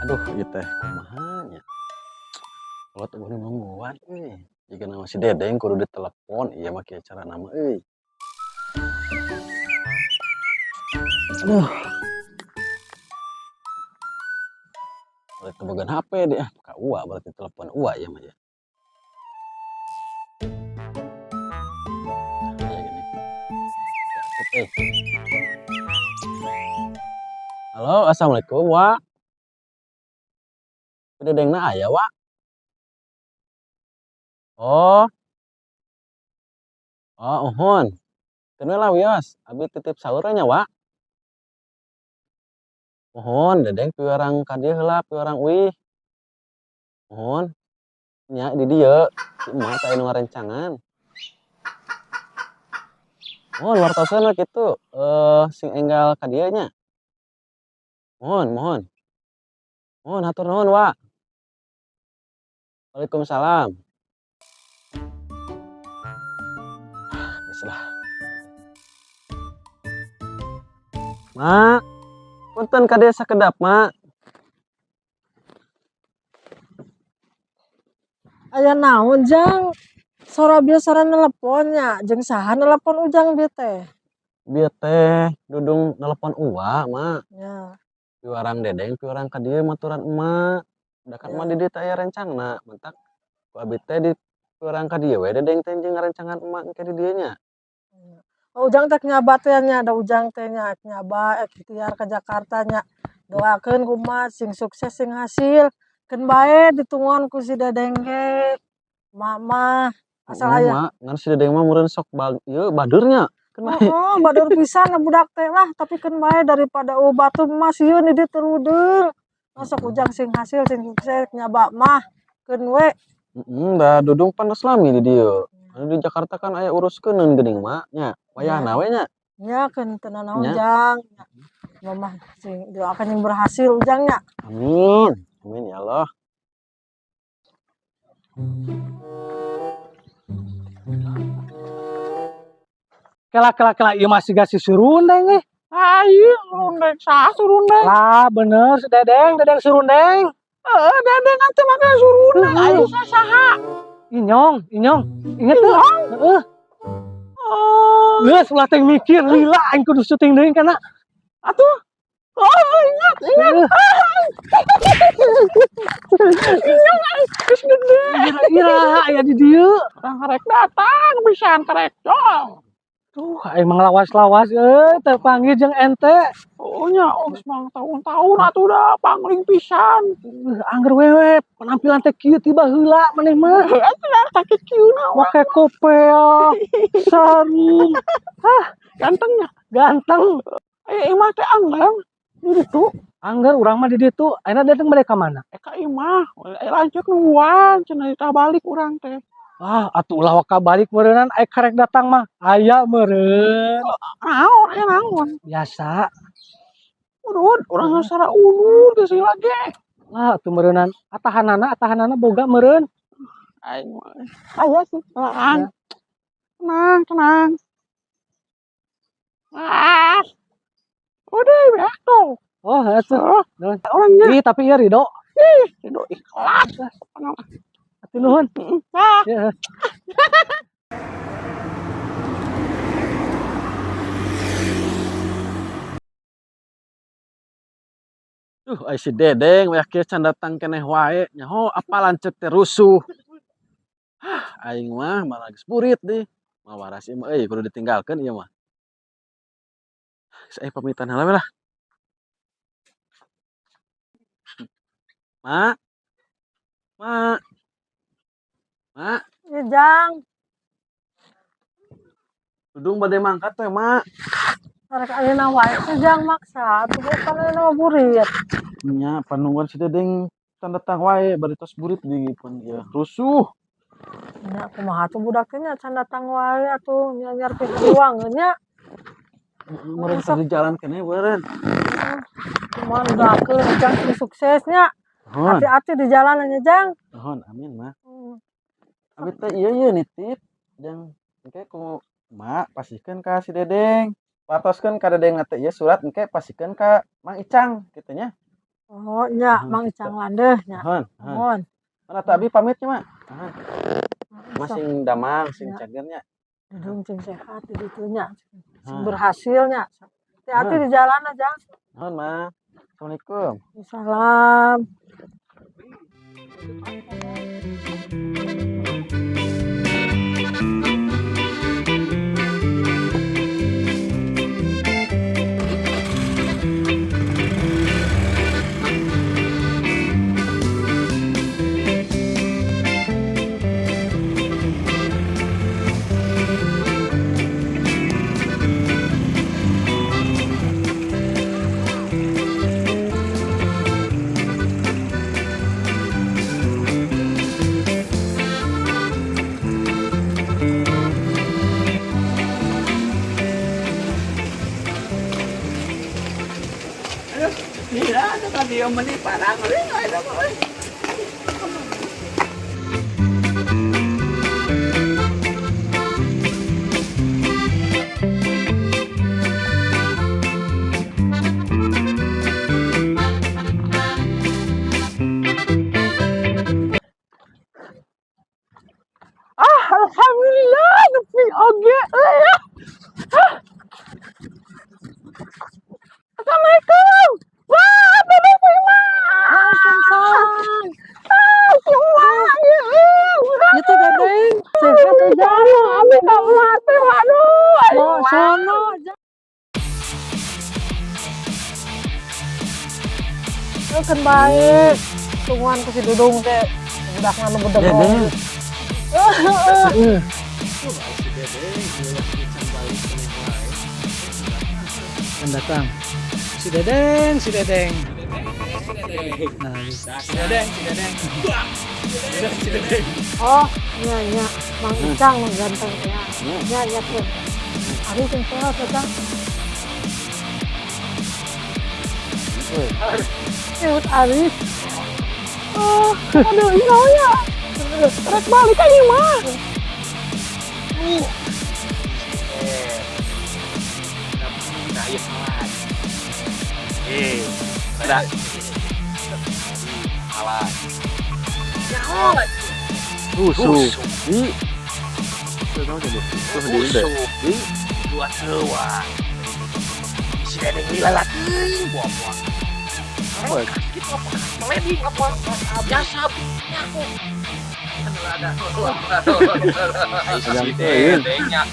Aduh, ieu teh kumaha nya. Kolot euweuh nu nungguan euy. Jigana mah si Dedeng kudu ditelepon ieu mah kieu carana mah euy. Aduh. Balik teu HP deh ah, ka Uwa berarti telepon Uwa ieu mah ya. Kayak gini. Ya, eh. Halo, assalamualaikum, Wa. Dedengna aya, Wa? Oh. Oh, uhun. Keun we lah wios, abi titip saur nya, Wa. Muhun, Dedeng piwarang ka dieu heula, piwarang uih. Muhun. Nya di dieu, si emak teh anu ngarencangan. Muhun wartoseun we kitu, sing enggal ka dieu nya. Muhun, muhun. Muhun hatur nuhun, Wa. Waalaikumsalam. Geus lah. Ma, punten ka dieu sakedap, Ma. Aya naon, Jang? Sora bieu sora nelepon nya, jeung saha nelepon Ujang bieu teh? Bieu teh Dudung nelepon Uwa, Ma. Nya. Piwarang Dedeng piwarang ka dieu maturan emak. Da kan emak di dieu teh aya rencangna, matak ku abi teh di piwarang ka dieu we Dedeng teh jeung ngarencangan emak engke di dieu nya. Oh, Ujang teh nyaba teh nya, da Ujang teh nya nyaba ikhtiar ka Jakarta nya. Doakeun ku emak sing sukses sing hasil. Keun bae ditungguan ku si Dedeng ge. Emak mah asal aya. Mak, ngan si Dedeng mah meureun sok ieu bader nya. Keun bae. Heeh, bader pisan budak teh lah, tapi keun bae daripada eueuh batur mah sieun di dieu teu ludeung. Sok Ujang sing hasil sing sukses nyaba mah keun we. Heeh, da Dudung pan geus lami di dieu. Anu di Jakarta kan aya uruskeuneun geuning, Mak, nya. Wayahna we nya. Nya keun teu nanaon, Jang. Mamah sing doakeun yang berhasil Ujang nya. Amin. Amin ya Allah. Kela kela kela ieu mah siga si Surundeng euy. Ayo, Surundeng saha Surundeng? Lah bener si Dedeng, Dedeng Surundeng. Heeh, Dedeng atuh make Surundeng. Ayo saha? Inyong, Inyong. Inget tuh? Heeh. Oh. Geus ulah teh mikir lila aing kudu syuting deui kana. Atuh. Oh, ingat, ingat. Inyong geus gede. Ira-ira aya di dieu. Urang karek datang pisan karek jong. Tuh, aing mah lawas-lawas euy teu panggih jeung ente. Oh nya, oh geus mang tahun-tahun atuh da pangling pisan. Angger wewe penampilan teh kieu tiba heula maneh mah. Heuh, atuh sakit kieu na. Make kopea, sarung. Hah, gantengnya. Ganteng. Aya imah teh angger di ditu. Angger urang mah di ditu. Ayeuna dateng bade ka mana? Ka imah, lanceuk nungguan cenah tah balik urang teh. Ah, atuh ulah waka balik meureunnan aya karek datang mah. Aya meureun. Naon aya naon? Biasa. Udud, urang sara udud geus lila ge. Lah atuh meureunnan atahanana atahanana boga meureun. Aing mah aya sih, tenang. Tenang, tenang. Ah. Udah beak tuh. Oh, atuh. Orangnya. Ih, tapi ieu Ridho. Ih, Ridho ikhlas. Atuh nuhun. Ah. Ya. Duh, ai si Dedeng wayah kieu can datang keneh wae. Nyaho apa lanceuk teh rusuh. Hah, aing mah malah geus burit deui. Mawaras ieu mah euy kudu ditinggalkeun ieu mah. Geus aya pamitan heula we lah. Ma. Ma. Ma. Ieu Jang. Dudung bade mangkat teh, Ma. Karek ayeuna wae teh Jang maksa atuh bukan ayeuna mah burit. Nya panungguan si Dedeng can datang wae bari tos burit deui pun ieu rusuh. Nya kumaha atuh budak teh nya can datang wae atuh nya nyarpikeun ruangeun nya. Meureun di jalan keneh meureun. Kumaha doakeun Jang sing suksesnya. Hati-hati di jalan nya Jang. Nuhun, amin, Ma. Abi teh ieu ieu nitip jeung engke ku Mak pasihkeun ka si Dedeng. Wartoskeun ka Dedeng teh ieu surat engke pasihkeun ka Mang Icang kitu nya. Oh nya, Nuhun Mang kitu. Icang landeuh nya. Nuhun, nuhun. Nuhun. Mana teh abi pamit nya, Mak. Nuhun. Mah Sok. sing damang, sing Nya. cager nya. Dudung cing sehat di ditu nya. Sing Nuhun. berhasil nya. Hati-hati Nuhun. di jalan aja. Nuhun, Mak. Assalamualaikum. Salam. Iya, tadi yang meni parang euy, aya mah euy. Ah, alhamdulillah nepi oge euy ya. Ah. Assalamualaikum. Wah, Dedeng mah. Waalaikumsalam. Ah, semua ieu. Itu Dedeng, sehat aja. Abi kamu teh waduh. Oh, sono aja. Keun bae. Tungguan ku si Dudung teh. Budakna nu bedegong. Dedeng. Heeh. Tuh, ai si Dedeng ulah can balik keneh wae. Kan datang. Si Dedeng, si Dedeng. Nah, Si Dedeng, si Dedeng. Dedeng, si Dedeng. Oh, nya nya Mang Icang nu ganteng teh. Hmm. Nya nya tuh. Ari sing sehat eta. Euy. Iut Ari. Oh, aduh, iya ya. Rek balik ka ieu mah. Eh, nah, iya salah. Eh, ada. Salah. Rusuh. Di. Tuh, tuh, tuh, tuh, di deh. Di. Dua sewa. Si Dedeng lila laki, buah-buah. Apa? Gitu apa? Meleding apa? Biasa, aku. Ada. Ayam teuing. Dedengnya.